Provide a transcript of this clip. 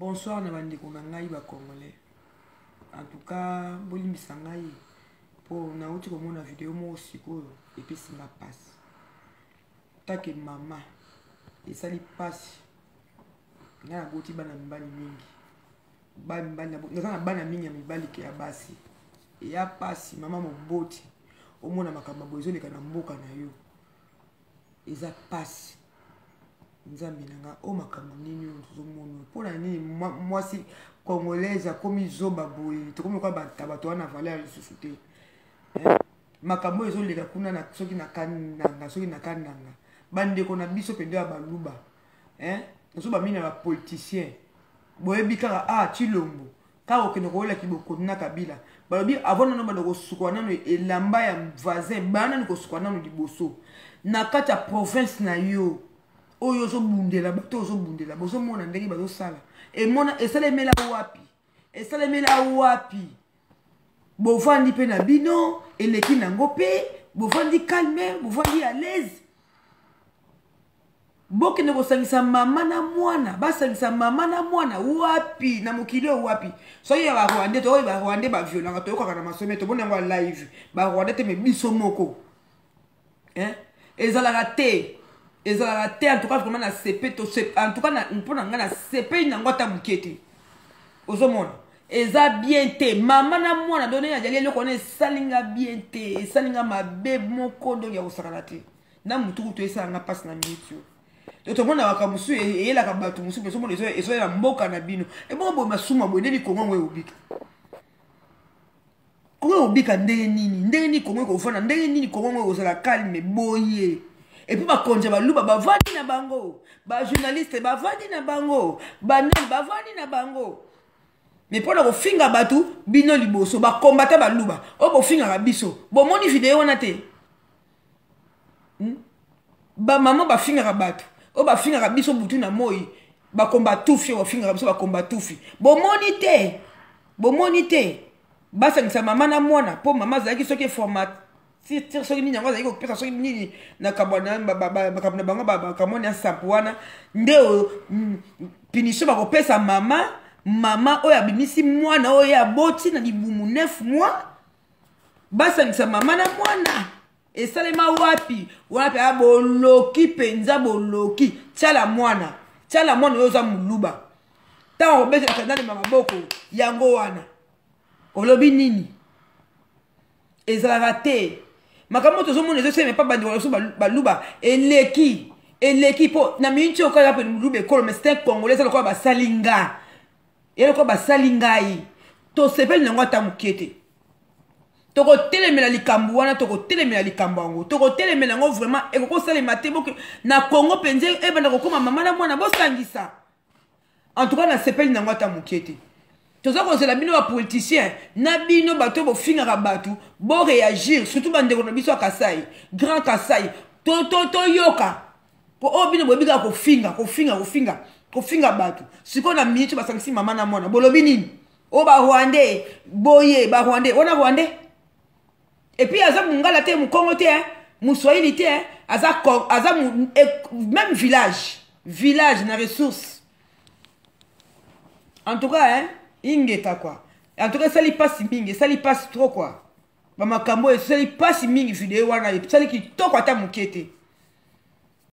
Bonsoir na bandeko na ngai ba congolais. En tout cas, bolimbisa ngai po nauti komona video moko sikoyo epesi nga pasi. Take mama esali pasi. Ngai naboti bana mibali mingi. Bana mibali naza na bana mingi ya mibali ke ya basi. Eya pasi mama moboti omona makambo boye ezoleka na mboka na yo. Eza pasi. Nzambe na nga o makambo nini oyo tozomona mpo na nini mwasi congolaise akomi zoba boye, tokomi lokola bantaba, toza na valeur lisusu te. Makambo oyo ezoleka kuna na, soki na Kananga, soki na Kananga, bandeko na biso mpenza ya Baluba, nazo bamini na bapoliticien, boyebi kaka a Tshilombo kaka kokende koyelaki bokondi na Kabila. Balobi avant nano banda kosukola nano elamba ya voisin, baya nano kosukola nano liboso na kati ya province na yo oyo ozobundela bato, ozobundela. Bozomona ndenge bazosala, emona esalemela wapi? Esalemela wapi? Bovandi mpe na bino, eleki nango mpe bovandi calme, bovandi à l'aise. Bokende kosangisa mama na mwana, basangisa mama na mwana wapi na mokili oyo? Wapi? Soki ya Barwandais, toyoki Barwandais baviolaka, toyokaka na masome, tomoni yango ya live. Barwandais te, me biso moko, hein? Ezalaka te, ezalaka te. En tout cas vraiment na sepe, en tout cas mpo na ngai nasepeli nango ata moke te. Ozomona eza bien te, mama na mwana done azali eloko wana esalinga bien te, esalinga mabe moko, donc ya kosakana te na motu kutu esalanga mpasi na miniti oyo. To tomona makambo mosusu eyelaka bato mosusu, mpe ozomona ezoyela mboka na bino. Ebongo boye masumu boye, ndeni Kongo yango ekobika? Kongo ekobika ndenge nini? Ndenge nini Kongo ekovanda? Ndenge nini Kongo yango ekozala calme boye? Et puis bakonzi ya Baluba bavandi na bango, bajournaliste bavandi na bango, banani bavandi na bango, mais mpona kofinga bato, bino liboso bakombata Baluba oyo bofingaka biso. Bomoni video wana te? Bamama bafingaka bato oyo bafingaka biso butu na moi, bakomba tufi oyo bafingaka biso, bakomba tufi. Bomoni te? Bomoni te? Basangisa mama na mwana mpo mama azalaki soki format, soki nini yango azalaki kopesa, soki nini na makambo na bango, bakamwani ya nsampu wana nde oyo punition bakopesa mama, mama oyo abimisi mwana oyo aboti na libumu 9 mois. Basangisa mama na mwana, esalema wapi? Wapi? A boloki mpenza, boloki. Tiala mwana, tiala mwana oyo oza Moluba, ntango kobetelaka nalema maboko yango wana. Olobi nini? Ezalaka te. Makambo oyo tozomona ezosalema epa bandeko na biso Baluba eleki, eleki mpo na miniti oyo kaka mpe Moluba ekolo, mais c'est un Congolais. Eza lokola basali nga, ya lokola basali ngai. Tosepeli nango ata moke te. Tokotelemela likambo wana, tokotelemela likambo yango, tokotelemela yango vraiment. Ekoki kosalema te na Congo mpenza ebanda kokóma mama na mwana bosangisa. En tout cas nasepeli nango ata moke te. Toza kozela bino bapoliticien na bino bato bofingaka bato, boréagir, surtout bandeko na biso ya Kasai, Grand Kasai. Toyoka po oyo bino boyebi kaka kofinga, kofinga, kofinga, kofinga bato. Sikoyo na miniti basangisi mama na mwana, bolobi nini? Oyo Barwandais boye, Barwandais wana, Rwandais. Et puis aza Mongala te, Mokongo te, Moswahili te, aza, aza même village, village na ressource. En tout cas, hein, ingeta quoi. En tout cas esali mpasi mingi, esali mpasi trop quoi. Bamakambo oyo esali mpasi mingi. Video wana esali kitoko ata moke te.